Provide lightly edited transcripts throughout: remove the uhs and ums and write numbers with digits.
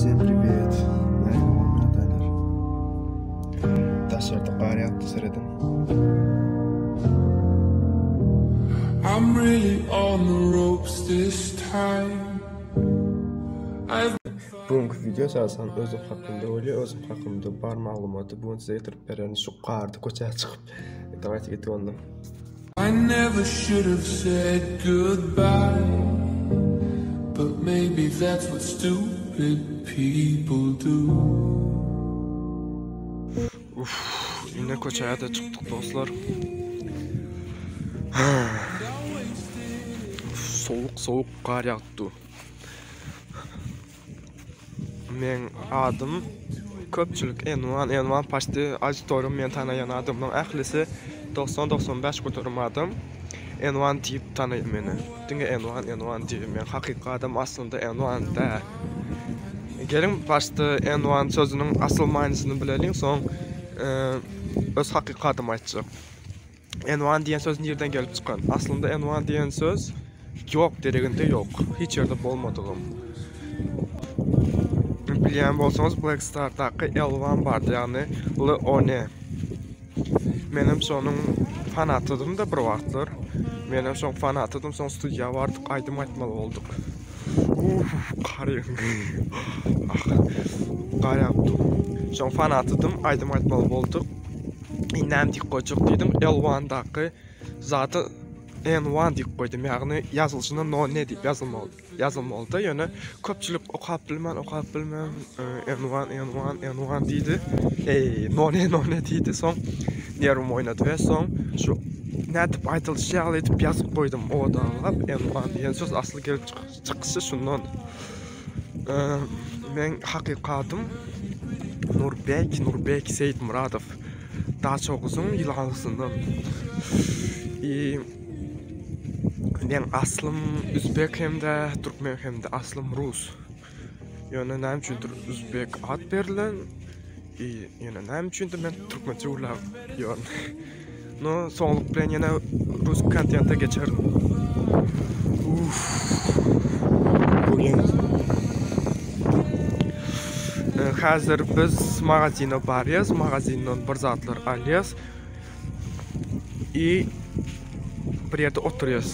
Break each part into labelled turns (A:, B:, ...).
A: Всем привет. Nähili boldy ýagdaýlar? Daşarda gar ýagdy serediň.
B: I'm really on the ropes this time. I've
A: Bugünkü video esasan özüm hakynda bolýar. Özüm hakynda bar maglumaty bu gün size ýetirip bererin. Şu garda köçä çykyp. Dawayte gitdik onda.
B: I never should have said goodbye. But maybe that's what stupid people do.
A: Uf, ine köçä-de çykdyk dostlar. Sowuk sowuk gar ýagypdy. Meň adym köpçülik Enwan, Enwan paçti auditoriýam meni tanaýan adamlaryň ählisi 90-95 göterim adam Enwan diýip tanaýar meni. Diňe Enwan, Enwan diýip. Meň hakyky adym aslynda Enwan däl. Geliň başda Enwan sözüniň asyl manysyny bileliň, soň öz hakyky adymy aýtjak. Enwan diýen söz nirden gelip çykan? Aslynda Enwan diýen söz ýok, dereginde ýok. Hiç ýerde bolmadygym. Bilýän bolsaňyz Black Stardaky Elwan bardy, ýagny L O N. Menem şonuň fanatydym-da bir wagtlar. Menem şoň fanatydym, soň studiýa bardyk, aýdym aýtmaly bolduk. Uff, gar Ah, gar ýagyp dur. Şoň fanatydym, aýdym aýtmaly bolduk. Indi näme diýip goýjak diýdim. L1-daky zady N1 diýip goýdum. Ýagny ýazylyşynda no ne diýip ýazylmaly. Ýazylmalyda, ýöne köpçülik okap bilmän, okap bilmän N1, N1, N1 diýdi. Eý, no ne, no ne diýdi. Soň nerwim oýnady we soň şu nädip aýdylyşy ýaly edip ýazyp goýdum. Owadanlap N1 diýen söz asly gelip çykyşy şundan. Meň hakyky adym Nurbek, Nurbek Seýitmyradow. Daçoguzyň ýylanlysyndan. I meň aslym üzbek hem-de türkmen hem-de aslym rus. Ýöne näme üçindir üzbek at berlen. I ýöne näme üçindir men türkmençe gürläp ýörün. No, soňluk bilen ýene rus kontente geçerin. Uff. Bugün Häzir biz magazine barýas, magazinden bir zatlar alýas. I bir ýerde oturýas.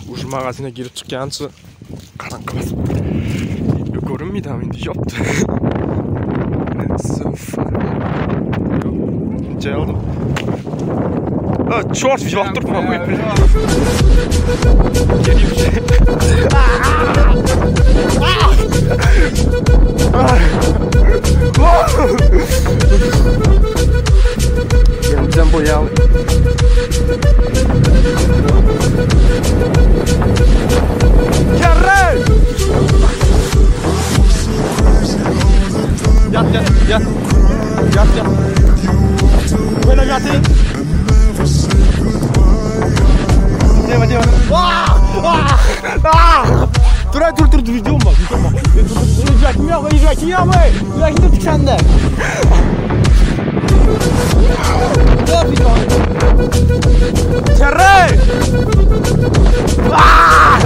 A: Uj magazine girip çykýança garaňky basyp görünmeýär indi ýokdy. Geldim. A, çort, ýok durma bu. Gelmeyeceğim bu ya. Kerre! Yat yat yat. Yat yat. Böyle yatayım. Deme deme. Aa! Aa! Dur dur dur videom var videom var. Dur dur dur dur dur dur dur sende. Kerre! Aa!